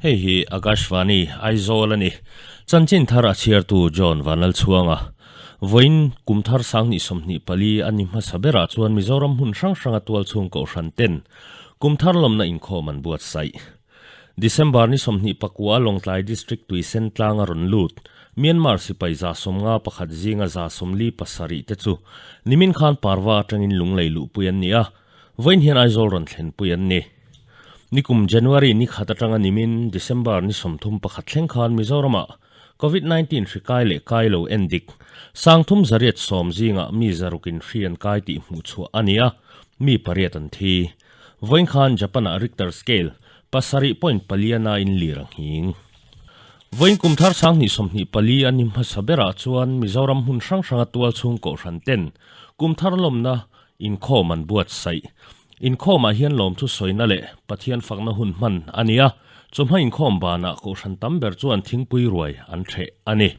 Hei hi Akashvani, Aizawl a ni. Chanchin thar a chhiartu John Vanlalchhuanga. Vawiin kum thar sanghnih 24 a ni hmasa berah chuan Mizoram hmun hrang hranga tualchhung kohhran ten kum thar lawmna inkhawm an buatsaih. December ni 29 Lawngtlai District Tuisen tlang a rawn lut. Myanmar sipai 51 zinga 47 te chu nimin khan Parva atangin lunglei luhpui an ni a, vawiin hian Aizawl rawn thlenpui an ni. Nikum January ni khat atanga nimin December ni 31 thleng khan Mizoramah Covid-19 hri kai leh kai lo en dik 310 zingah mi zarukin hri an kai tih hmuh chhuah a ni a, mi pariat an thi. Vawiin khan Japan-ah Richter scale 7.4 na in lir a nghing. Vawiin kum thar 2024 a ni hmasa berah chuan Mizoram hmun hrang hranga tual chhung kohhran ten kum thar lawmna inkhawm an buatsaih. Inkhawmah hian lawmthu sawina leh Pathian fakna hun hman a ni a, chawhma inkhawm banah kohhran tam ber chuan thingpui ruai an hreh a ni.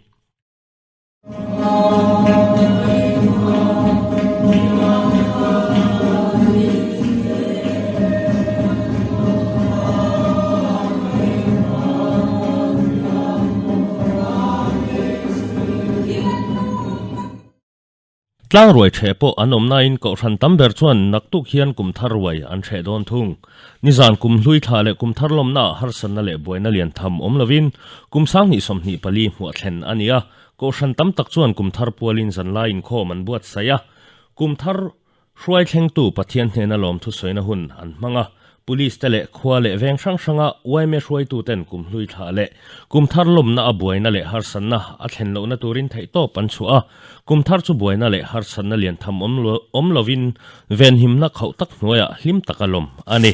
Tlang ruai hreh pawh an awm nain kohhran tam ber chuan naktuk hian kum thar ruai an hreh dawn thung. Nizan kum hlui thla leh kum thar lawmnaah harsatna leh buaina lian tham awm lovin kum 2024 hmuah thlen a ni a, kohhran tam tak chuan kum thar pualin zanlai inkhawm an buatsaih a, kum thar Hruai thlengtu Pathian hnena lawmthu sawina hun an hmang a, Police te leh khua leh veng hrang hranga yma hruaituten kum hlui thlah leh kum thar lawmna a buaina leh harsatna a thlen lohna turin theihtawp an chhuah a, kum thar chu buaina leh harsatna lian tham awm lovin venhimna khauh tak hnuaiah hlim taka lawm a ni.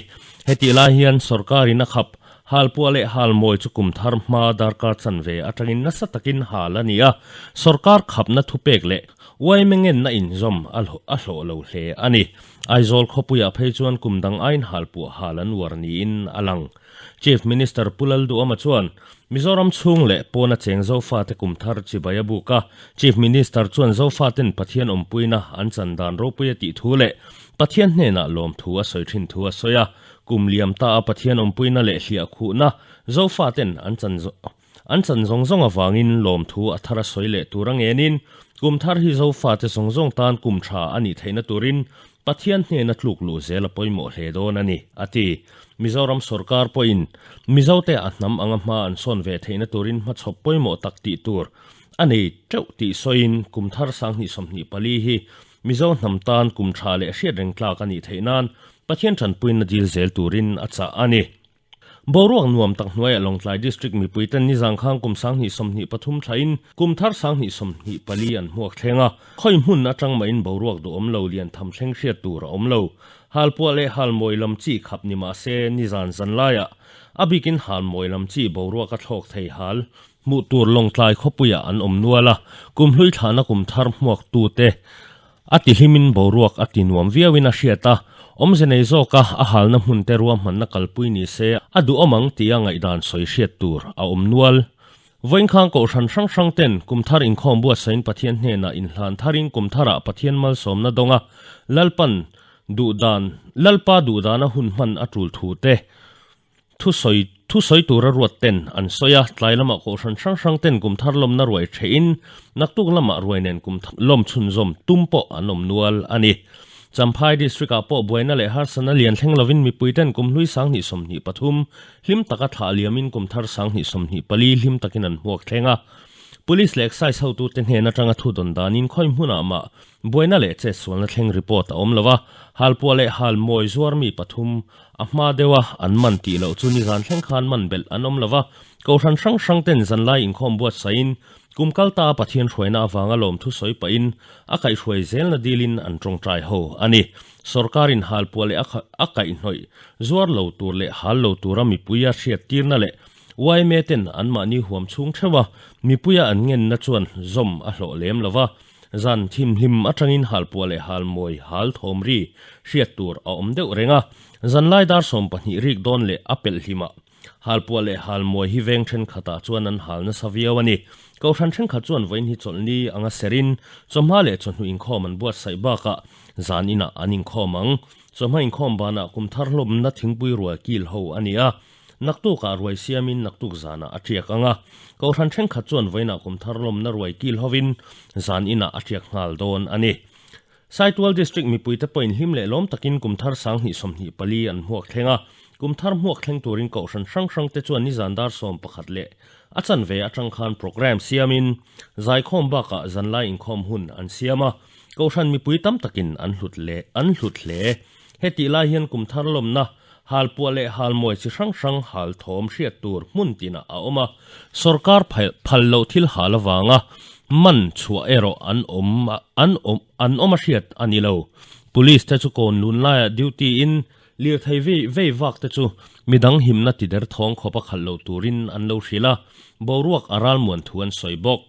Hetih lai hian sorkarin a khap Halpuah leh halmawi chu kum thar hma darkar chanve atangin nasa takin hal a ni a, sorkar khapna thupek leh yma ngenna inzawm a hlawh lo hle a ni. Aizawl khawpuiah phei chuan kum dang aiin halpuah hal an uar niin a lang. Chief Minister Pu Lalduhama chuan Mizoram chhung leh pawna cheng Zofate kum thar chibai a buk a, Chief Minister chuan Zofaten Pathian awmpuina an chan dan ropui a tih thu leh Pathian hnenah lawmthu a sawi thin thu a sawi a, kum liam ta a Pathian awmpuina leh hliah khuhna Zofaten an chan An chan zawng zawng avangin lawmthu a thar a sawi leh tur a ngenin, kum thar hi Zofate zawng zawng tan kum tha a nih theihna turin Pathian hnena tluk luh zel a pawimawh hle dawn a ni, a ti. Mizoram sorkar pawhin Mizote a hnam anga hma an sawn ve theihna turin hmachhawp pawimawh tak tih tur a nei teuh tih sawiin kum thar 2024 hi Mizo hnam tan kum tha leh hriatreng tlak a nih theih nan Pathian tanpuina dil zel turin a chah a ni. Boruak nuam tak hnuaiah Lawngtlai District mipuiten nizang khang kum 2023 thlain kum thar 2024 an hmuak thleng a, khawi hmun atang mahin boruak duhawm lo lian tham thleng hriat tur a awm lo. Halpuah leh halmawi lam chi khap ni mah se nizan zanlaiah a bikin halmawi lam chi boruak a thlawk thei hal hmuh tur Lawngtlai khawpuiah an awm nual a, kum hlui thlahna kum thar hmuaktute A ti hlimin boruak a ti nuam viauin a hriat a, awmze nei zawka a halna hmun te ruahmanna kalpui ni se a duhawm ang tia ngaihdan sawi hriat tur a awm nual. Vawiinkhang kohhran hrang hrang ten kum thar inkhawm buatsain Pathian hnenah inhlan tharin kum tharah Pathian malsawmna dawnga Lalpan duhdan Lalpa duhdana hun hman a tul thu te Thusawi thusawi tura ruat ten an sawi a, tlai lamah kohhran hrang hrang ten kum thar lawmna ruai thehin naktuk lamah ruai nen kum lawm chhunzawm tum pawh an awm nual a ni. Champhai District ah pawh buaina leh harsatna lian thleng lovin mipui ten kum hlui 2023 hlim taka thlah liamin kum thar 2024 hlim takin an hmuak thleng a. Police leh Excise hotute hnen atanga thu dawn danin khawi hmunah mah buaina leh chetsualna thleng report a awm lo a, halpuah leh halmawi zuar mi pathum a hma deuha an man tih loh chu nizan thleng khan man belh an awm lo va, kohhran hrang hrang ten zanlai inkhawm buatsaihin kum kal ta Pathian hruaina avanga lawmthu sawi pahin a kaihhruai zelna dilin an tawngtai ho a ni. Sorkarin halpuah leh a kaihhnawih zuar lo tur leh hal lo tura mipuia hriattirna leh yma ten anmahni huam chhung theuha mipuia an ngenna chuan zawm a hlawh lem lo va, Zan thimhlim atangin halpuah leh halmawi hal thawm ri hriat tur a awm deuh reng a, zanlai dar 12 rik dawn leh a pelh hlimah halpuah leh halmawi hi veng thenkhatah chuan an hal nasa viau a ni. Kohhran thenkhat chuan vawiin hi chawlhni anga serin chawhma leh chawhnu inkhawm an buatsaih bakah zan inah an inkhawm ang. Chawhma inkhawm banah kum thar hlawmna thingpui rual kil ho a ni a. Naktukah ruai siamin naktuk zanah a tiak ang a. Kohhran thenkhat chuan vawiinah kum thar lawmna ruai kil hovin zan inah a tiak nghal dawn a ni. Saitual District mipuite pawhin hlim leh lawm takin kum thar 2024 an hmuak thleng a. Kum thar hmuak thleng turin kohhran hrang hrangte chuan nizan dar 11 leh a chanve atang khan programme siamin zaikhawm bakah zanlai inkhawm hun an siam a. Kohhran mipui tam takin an hlut leh an hlut hle. Hetih lai hian kum thar lawmna, halpuah leh halmawi chi hrang hrang hal thawm hriat tur hmun tinah a awm a. Sorkar phal loh thil hal avanga man chhuah erawh an awm an awm an awm a hriat a ni lo. Police te chu kawn lun laiah duty in lirthei vei vei vak te chu midang himna ti der thawng khawp a khalh loh turin an lo hrilh a, boruak a ralmuan thu an sawi bawk.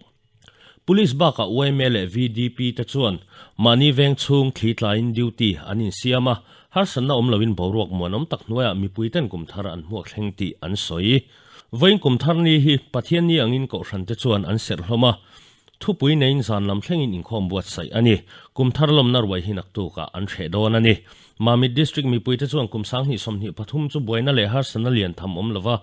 Police bakah yma leh VDP te chuan mahni veng chhung thli tlaiin duty an insiam a, harsatna awm loin boruak muanawm tak hnuaiah mipui ten kum thar an hmuak thleng tih an sawi. Vawiin kum thar ni hi Pathian ni angin kohhran te chuan an serh hlawm a, thupui neiin zan lam thlengin inkhawm buatsaih a ni. Kum thar lawmna ruai hi naktukah an hreh dawn a ni. Mamit District mipui te chuan kum 2023 chu buaina leh harsatna lian tham awm lova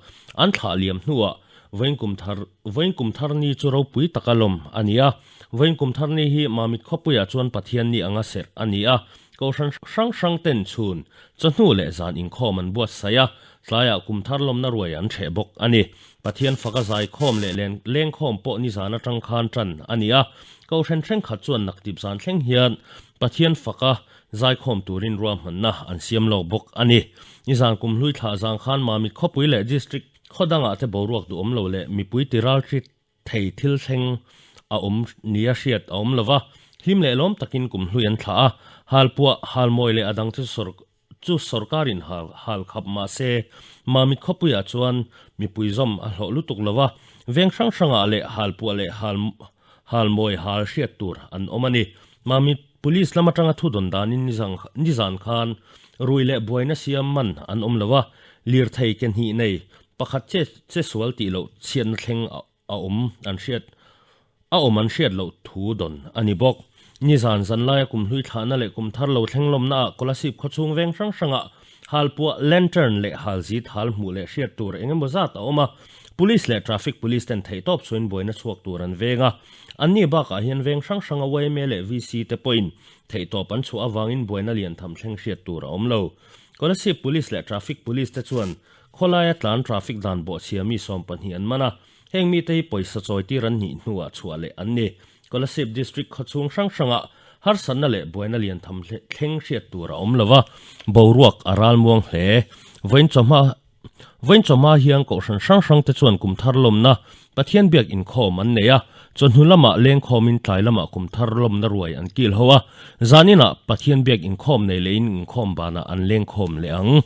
an thlah liam hnuah Vawiin kum thar, Vawiin kum thar ni chu ropui taka lawm a ni a. Vawiin kum thar ni hi Mamit khawpuiah chuan Pathian ni anga serh a ni a. Kohhran hrang hrang ten chhun, chawhnu leh zan inkhawm an buatsaih a, tlaiah kum thar lawmna ruai an hreh bawk a ni. Pathian faka zaikhawm leh len lengkhawm pawh nizan atang khan tan a ni a. Kohhran thenkhat chuan naktip zan thleng hian Pathian faka zaikhawm turin ruahmanna an siam lawk bawk a ni. Nizan kum hlui thlah zang khan Mamit khawpui leh District Khaw dangah te boruak duhawm lo leh mipui ti ral hri thei thil thleng a awm nia hriat a awm lo va, hlim leh lawm takin kum hlui an thlah a, halpuah, halmawi leh a dang chu chu sawrkarin hal hal khap mah se, Mamit khawpuiah chuan mipui zawm a hlawh lutuk lo va, veng hrang hrangah leh halpuah leh hal halmawi hal hriat tur an awm a ni. Mamit Police lam atanga thu dawn danin nizan khan rui leh buaina siam man an awm lo a, lirthei ke hnih nei pakhat che che sual tih loh chhiatna thleng a awm an hriat a awm an hriat loh thu dawn a ni bawk. Nizan zanlaia kum hlui thlahna leh kum thar lo thleng lawmnaah Kolasib khawchhung veng hrang hrangah halpuah lantern leh halzit hal hmuh leh hriat tur eng emaw zat a awm a, Police leh Traffic Police ten theihtawp chhuain buaina chhuak tur an veng a. Anni bakah hian veng hrang hranga yma leh VC te pawhin theihtawp an chhuah avangin buaina lian tham thleng hriat tur a awm lo. Kolasib Police leh Traffic Police te chuan khawlaia tlan traffic dan bawhchhia mi 12 an man a, heng mite hi pawisa chawitir an nih hnuah chhuah leh an ni. Kolasib District khawchhung hrang hrangah harsatna leh buaina lian tham thleng hriat tur a awm lo va, boruak a ralmuang hle. Vawiin chawhma Vawiin chawhma hian kohhran hrang hrang te chuan kum thar lawmna Pathian biak inkhawm an nei a, chawhnu lamah lengkhawmin tlai lamah kum thar lawmna ruai an kil ho a, zaninah Pathian biak inkhawm nei lehin inkhawm banah an lengkhawm leh ang.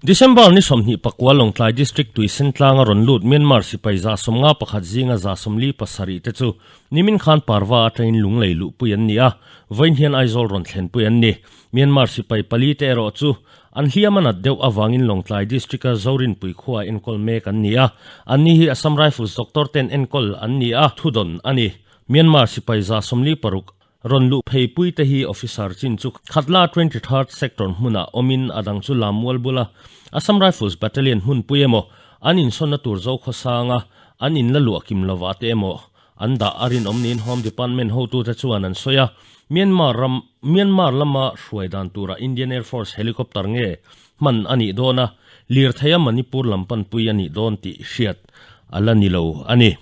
December ni 24 Lawngtlai District Tuisen tlanga rawn lut Myanmar sipai 51 zinga 47 te chu nimin khan Parva atangin Lunglei luhpui an ni a, vawiin hian Aizawl rawn thlenpui an ni. Myanmar sipai pali te erawh chu An hliam a nat deuh avangin Lawngtlai District-a Zorinpui khua enkawl mek an ni a, anni hi Assam Rifles doctor ten enkawl an ni a, thudawn a ni. Myanmar sipai 46 rawn luh pheipui te hi officer chin chu Khatla 23rd Sector hmunah awmin a dang chu Lammual bula Assam Rifles Battalion hmunpui emaw, an insawnna tur Zokhawsanga an inla luah kim lovah te emaw An dah a rinawm niin Home Department hotute chuan an sawi a, Myanmar ram Myanmar lama hruai dan tura Indian Air Force helicopter nge hman a nih dawn a, lirtheia Manipur lam panpui a nih dawn tih hriat a la ni lo a ni.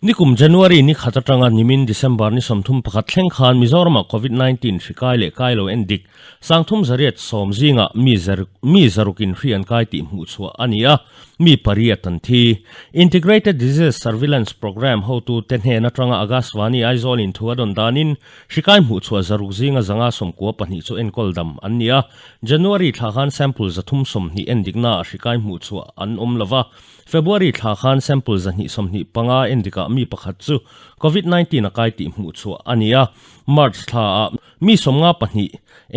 Nikum January ni khat atanga nimin December ni 31 thleng khan Mizoramah Covid 19 hri kai leh kai lo en dik 370 zingah mi mi zarukin hri an kai tih hmuhchhuah a ni a, Mi pariat an thi. Integrated Disease Surveillance Programme hotute hnen atanga Agasvani Aizawl in thu a dawn danin hrikai hmuhchhuah zaruk zinga 192 chu enkawl dam an ni a. January thla khan sample 320 endiknaah hrikai hmuhchhuah an awm lo va. February thla khan sample 225 endikah mi pakhat chu Covid 19 a kai tih hmuhchhuah a ni a. March thlaah. Mi 52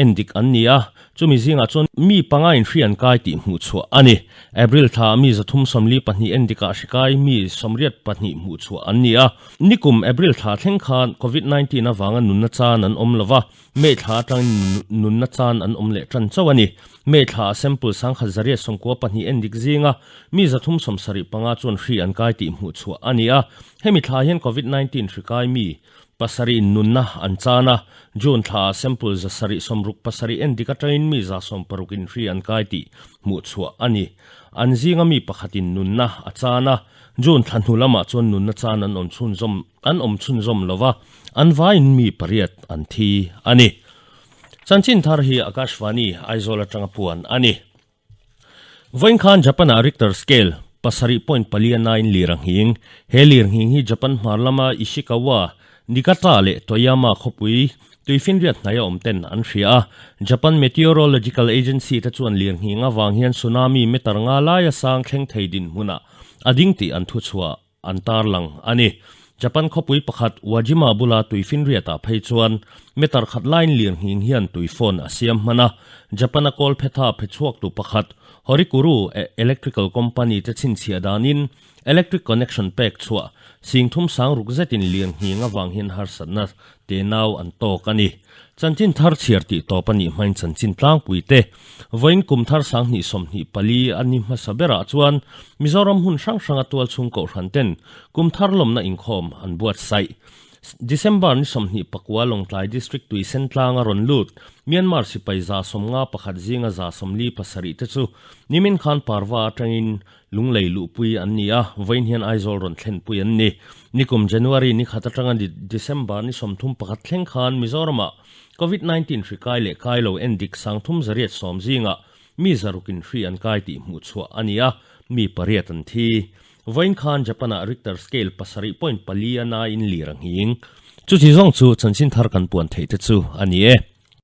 endik an ni a, chumi zingah chuan mi panga in hri an kai tih hmuhchhuah a ni. April thlaah mi 342 endikah hri kai mi 82 hmuhchhuah an ni a. Nikum April thla thleng khan Covid 19 avanga nunna chan an awm lova, May thla atangin nunna chan an awm leh tan chauh a ni. May thlaah sample 1192 endik zinga mi 375 chuan hri an kai tih hmuhchhuah a ni a. Hemi thla hian Covid 19 hri kai mi pasarih nunna an chan a. June thlaah sample 767 endik atangin mi 160 in hri an kai tih hmuhchhuah a ni. An zinga mi pakhatin nunna a chan a. June thla hnu lamah chuan nunna chan an awm chhunzawm an awm chhunzawm lo va, an vaiin mi pariat an thi a ni. Chanchin thar hi Akashvani, Aizawl atanga puan a ni. Vawiin khan Japan-ah Richter scale 7.4 a nain lir a nghing. He lir nghing hi Japan hmar lama Ishikawa, Niigata leh Toyama khawpui tuifinriat hnaia awm ten an hria a. Japan Meteorological Agency te chuan lir nghing avang hian tsunami meter nga laia sang thleng thei dinhmunah a ding tih an thuchhuah an tarlang a ni. Japan khawpui pakhat Wajima bula tuifinriatah phei chuan meter khat laiin lirnghing hian tuifawn a siam hman a. Japan-a kawlphetha phe chhuaktu pakhat Horikuru Electrical Company te chhinchhiah danin electric connection pek chhuah singthum sang ruk zetin lirnghing avang hian harsatna tenau an tawk a ni. Chanchin thar chhiar tih tawp a nih hmain chanchin tlangpui te vawiin kum thar 2024 a ni hmasa berah chuan Mizoram hmun hrang hranga tualchhung kohhran ten kum thar lawmna inkhawm an buatsaih. December ni 29 Lawngtlai District Tuisen tlanga rawn lut Myanmar sipai 51 zinga 47 te chu nimin khan Parva atangin Lunglei luhpui an ni a, vawiin hian Aizawl rawn thlenpui an ni. Nikum January ni khat atanga December ni 31 thleng khan Mizoramah Covid 19 hri kai leh kai lo endik 3810 zingah mi zarukin hri an kai tih hmuhchhuah a ni a, mi pariat an thi. Vawiin khan Japan-ah Richter scale 7.4 a nain lir a nghing. Chuti zawng chu chanchin thar kan puan theih te chu a ni e.